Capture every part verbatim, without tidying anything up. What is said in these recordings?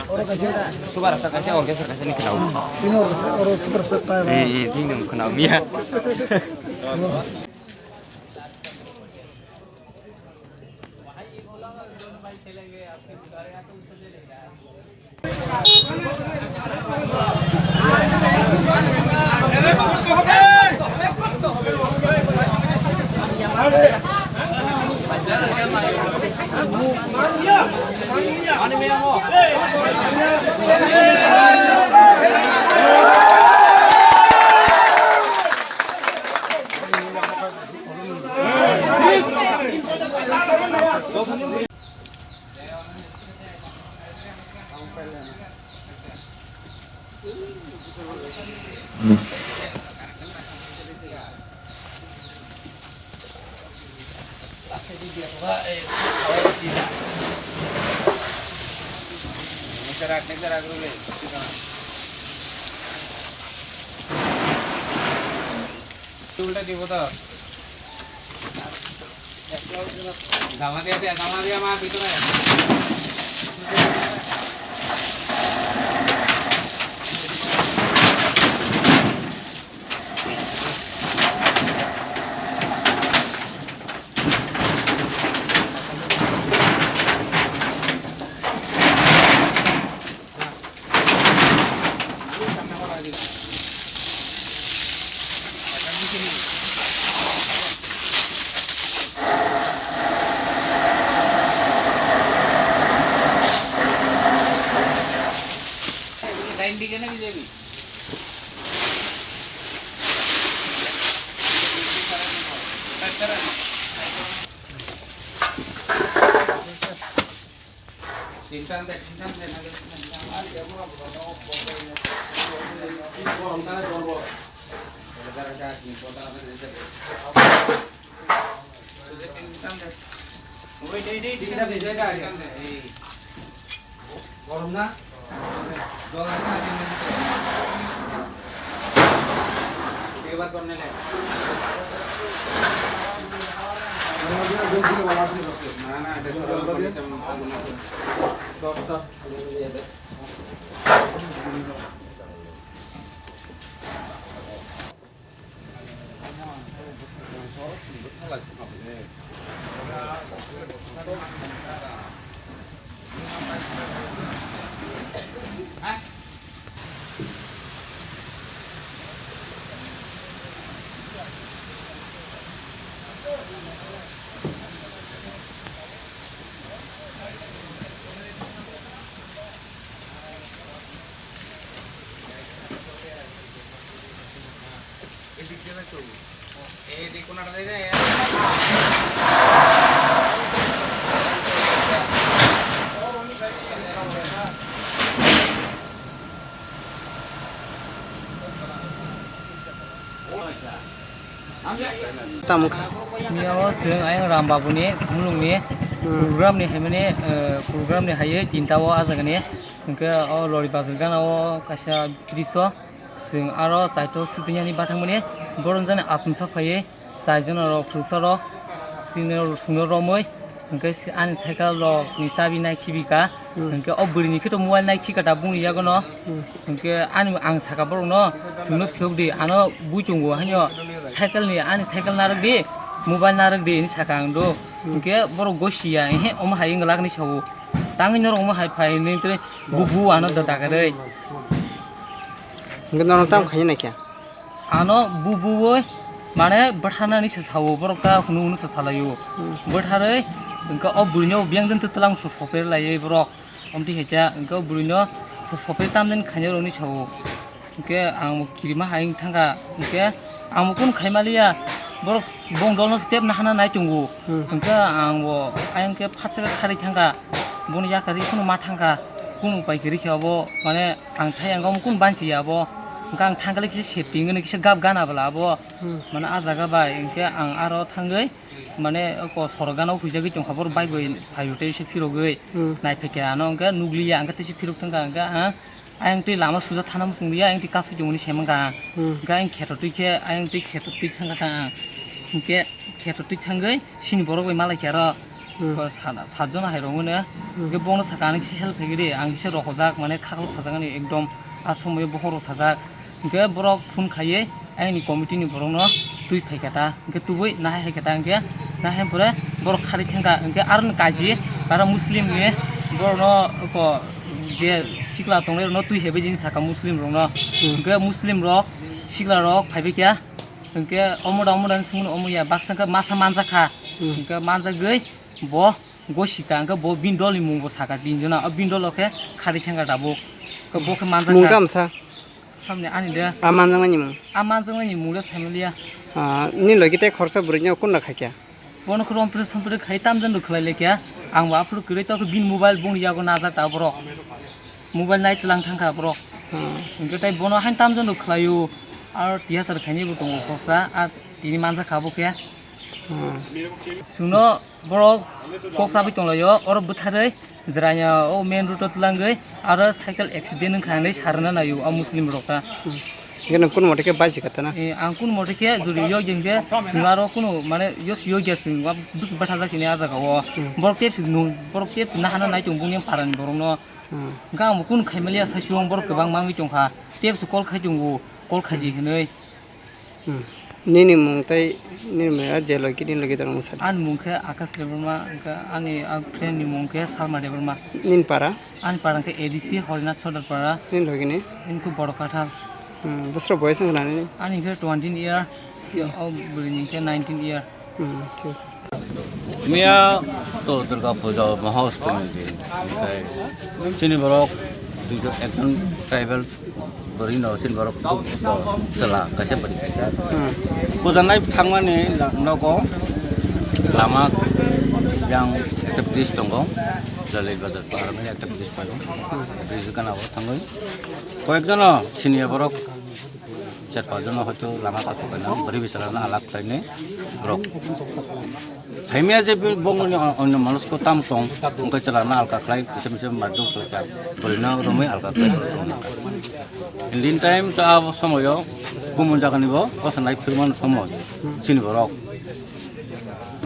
Oro kaisa. Subar sa kaisa, orchestra kaisa ni khwnao. Ini orchestra, oro super star ta. Eh, eh, thing nung khwnao miya. Ulta dibo to. Dama dia, dia, dama dia, ma, bhitor hai. Gorom na? Jol na? Ebar kor nele. Na, na, eta soro kor nele. Stop, stop. Tamo kha. Miyao chwng ayang Ram Babuni, Khumulungni, hmm, program ni haimani, eh, program ni haiwi tinta o ajagani. Hwnkhe o Lori Bazar gana o kaisa bridge o chwng aro chaito swtwinani bathangmani, borom jani achomsa phaiwi, chaijon rok khuroksa rok chini rok sungno romwi, hwnkhe si-, ani cycle rok ni chabi nai khibi ka, hmm, hwnkhe o bwrwi ni khe to mobile nai khika da bungni yago no, hmm, hwnkhe ani ang saka borok no, "Chwngno phiyok di, ano bui tongo haino cycle ni, ani cycle narwk di, mobile narwk di," hinwi saka ang do, hmm, hwnkhe borok gosi ya, "Ehe, omo hai wng glak," hinwi sao, tangwi norok omo hai phai hinwi tei bubu ano da dagarwi. Hwnkhe norok tamo khaina khe? Ano bubuwi mane bwtharnani se sao, borok ta hunu hunu se salaio. Hmm. Bwtharwi hwnkhe o buino biyang jani twlang so sopre laiwi borok. Omtwi hai cha hwnkhe o buino so sopre tamjani khaina rwni sao. Hwnkhe ang bo kirima hai wng thangkha, hwnkhe ang bo kunu khai maliya, borok bong dolno step nahana nai tongo. Hmm. Hwnkhe ang bo ayang khe phatsa khe kharwi thangkha, boni yakari kunu ma thangkha, kunu pai khe rikhe obo mane ang thai ang omo kunu bansi ya abo, hwnkhe ang thangkha le kisa safety wngwi kisa gap gana bwla abo, hmm, mane ah jaga bai hwnkhe ang aro thangwi mane oko sorok gana o huijagwi tongkha borok bike bai phaio tei se phirogwi, hmm, naiphai khe ano hwnkhe nukliya hwnkhe tei se phirok thangkha hwnkhe ah ayang twi lama suja thana muchung liya ayang twi kasui tongmani se mankha, hmm, hwnkhe ayang kheto twi khe ayang twi kheto twi thangkha ang hwnkhe kheto twi thangwi sini borok bai malai khe aro. Hmm. Ko sat, sat jona hai rwngmano. Hmm. Hwnkhe bono saka ang kisa help khaigwi di, ang kisa rohorjak, mane khaklok sajak ani ekdom a somoyo bokhorok sajak. Hwnkhe borok phone khaiwi ayangni committee ni borokno twi phaikha ta. Hwnkhe tubui nahai hai kha ta, hwnkhe nahai pore borok kharwi thangkha. Hwnkhe aroni kaji aro Muslim ni borokno ko je sikla tongnai rokno twi haibai jini saka Muslim rokno. Hmm. Hwnkhe Muslim rok sikla rok phaibai kha. Hwnkhe omo da omo da swngmano omo ya baksa khe masa manjakha. Hmm. Hwnkhe manjagwi bo gosika hwnkhe bo bini dolni mungbo saka tinjona, o bini dolo khe kharwi thangkha tabuk. Hwnkhe bo khe manjakha. Mung tamo sa? Samni ani de. A manjaknani mung? A manjaknani mung de saimaliya. Ah, nini logi tei khoroksa bwrwino kunda khaikha? Bono khe rompre sompre khai tamjani rw khlai laikha. Ang bo aphuru kwrwi tokhe bini mobile bongni yago najak ta borok. Mobile nai tlang thangkha borok. Hmm. Hwnkhe tei bono hain tamjani rw khlaio. Aro tiyasar khainai bo tongo khoroksa. A tini manjakha bo khe. Hmm. Chwngno borok kok chabwi tonglaio, oro bwtharwi jwraino o main road o twlangwi aro cycle accident wngkha hinwi sarwna naio o Muslim rok ta. Hmm. Hwnkhe nwng kunu mote khe baisi kha tana? Eh, ang kunu mote khe jodi yokjeng khe chwng aro kunu mane yos yokya chwng bwswk bwthajak sini ah jaga o. Hmm. Borok tep swngnung, borok tep swngna hana nai tongo bongni parani borokno. Hmm. Hwnkhe ang bo kunu khaimaliya saichung borok kwbang mangwi tongkha. Tep se call khai tongo, call khaidi hinwi. Hmm. Nini mung tei nini mung a je logi nini logi tongma sadi. Ani mung khe Akash Debbarma, hwnkhe ani a friend ni mung khe Salma Debbarma. Nini para? Ani para hwnkhe A D C Horinath Sodar para. Nini logi ni? Nini khe Boro Kathal. Hmm, bwswk boyes wngkha nini? Ani khe twenty year, hmm, o bwrwi ni khe nineteen year. Hmm, thik ase. Miya to Durga Puja Mahastami din. Hwnkhe chini borok duijon, ekjon tribal bwrwi no chini borok chwla kaisa bwrwi kaisa. Hmm. Puja nai thangmani la-, nogo lama yang ekta bridge tongo. Jalai bazar parani ekta bridge tongo. Hmm. Bridge gana o thangwi koyek jono siniya borok. Char pach jono hoito lama kaso kainang bwrwi bwsala no alak khlainai borok. Thaimya je bongni onno manusko tam tong, wngkhe chwla no alka khlai, kisa misa marduk chwla bwrwi no romwi alka khlai. Din time cha abo somoyo kumun jagani bo kosa nai phirmani somoi chini borok.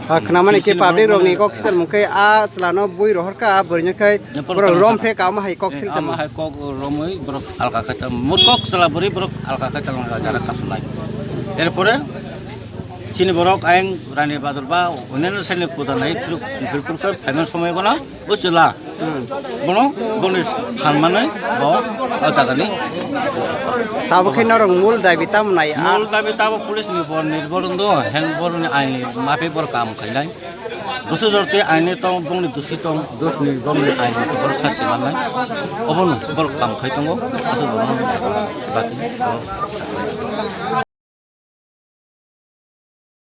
Ha, khwnamani khe public rokni kok sel mungkhe a chwlano bui rohorkha, a bwrwino khai borok rom phe kama hai kok sil chamo. Ama hai kok romwi borok alka khaita, murkok chwla bwrwi borok alka khaita long jara kasunai. Erpore chini borok ayang rani bazar ba oneno sani puja nai phiruk phiruk khe phaimani somoi bono o chwla. Hmm. Bono, boni phan manwi bo o jagani. Tabo khe norok mul dabi tamo nai a? Mul dabi tabo police ni bor nirbor wngdo, hen bor ni ain ni mapi bor kam khainai. Dusu jorti ain ni tong, bongni dusi tong, dos ni bongni ain ni bor sasti mannai. Obono bor kam khai tongo, aswk bono bati.